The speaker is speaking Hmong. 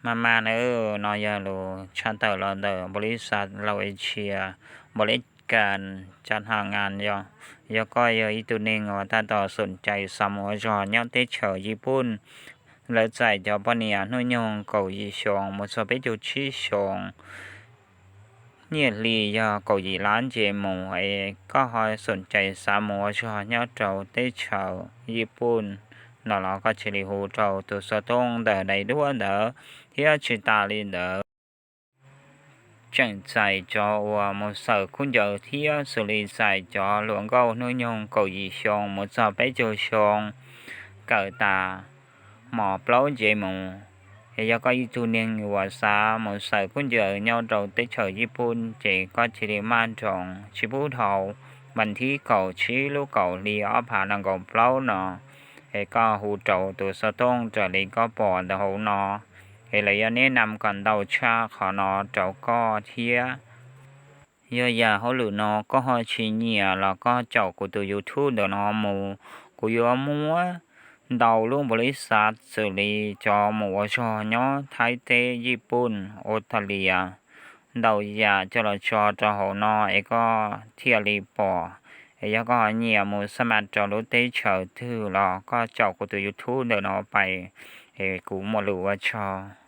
Maj mam nawb, no yog lus tshaj tawm los ntawm npaum li xav Laus Asia, npaum li kas cov hna ngas yog, yog koj yog ib tug neeg uas tab tom xoom cai xav mus ua zog nyob teb chaws Yij Pooj, lawv txais cov poj niam hnub nyoog kaum yim xyoo mus txog peb caug tsib xyoo, nyiaj hli yog kaum yim lab nce mus, es koj ho xoom cai xav mus ua zog nyob rau teb chaws Yij Pooj no los koj cia li hu rau tus xov tooj ntawm daim duab ntawd, thiab tsis tas li ntawd tseem txais cov uas mus xaws khaub ncaws thiab xws li txais cov hluas nkauj hnub nyoog kaum yim xyoo mus txog peb caug xyoo, kawm tas mos plaub nce mus. Es yog koj ib tug neeg uas xav mus xaws khaub ncaws nyob rau teb chaws Yij Pooj ces koj cia li maj nroos tsis pub dhau, vas thib kaum tsib lub kaum hli ob phav nees nkaum plaub no, es koj hu rau tus xov tooj raws li koj pom ntawm hauv no, es lawv yuav neb nam kom ntau tshaj qhov no rau koj thiab. Yog yam hauj lwm no koj ho tsis nyiam los koj caum kuv tus YouTube ntawm no mus, kuv yuav muab ntau lub npaum li xav xws li cov mus ua zog nyob Thaib teb, Yij Pooj, Australia, ntau yam coj los tso rau hauv no es koj thiaj li pom. Es yog koj ho nyiam mus xab mas rau lub teb chaws twg los koj caum kuv tus YouTube ntawm no pais, es kuv muaj lus ua tsaug.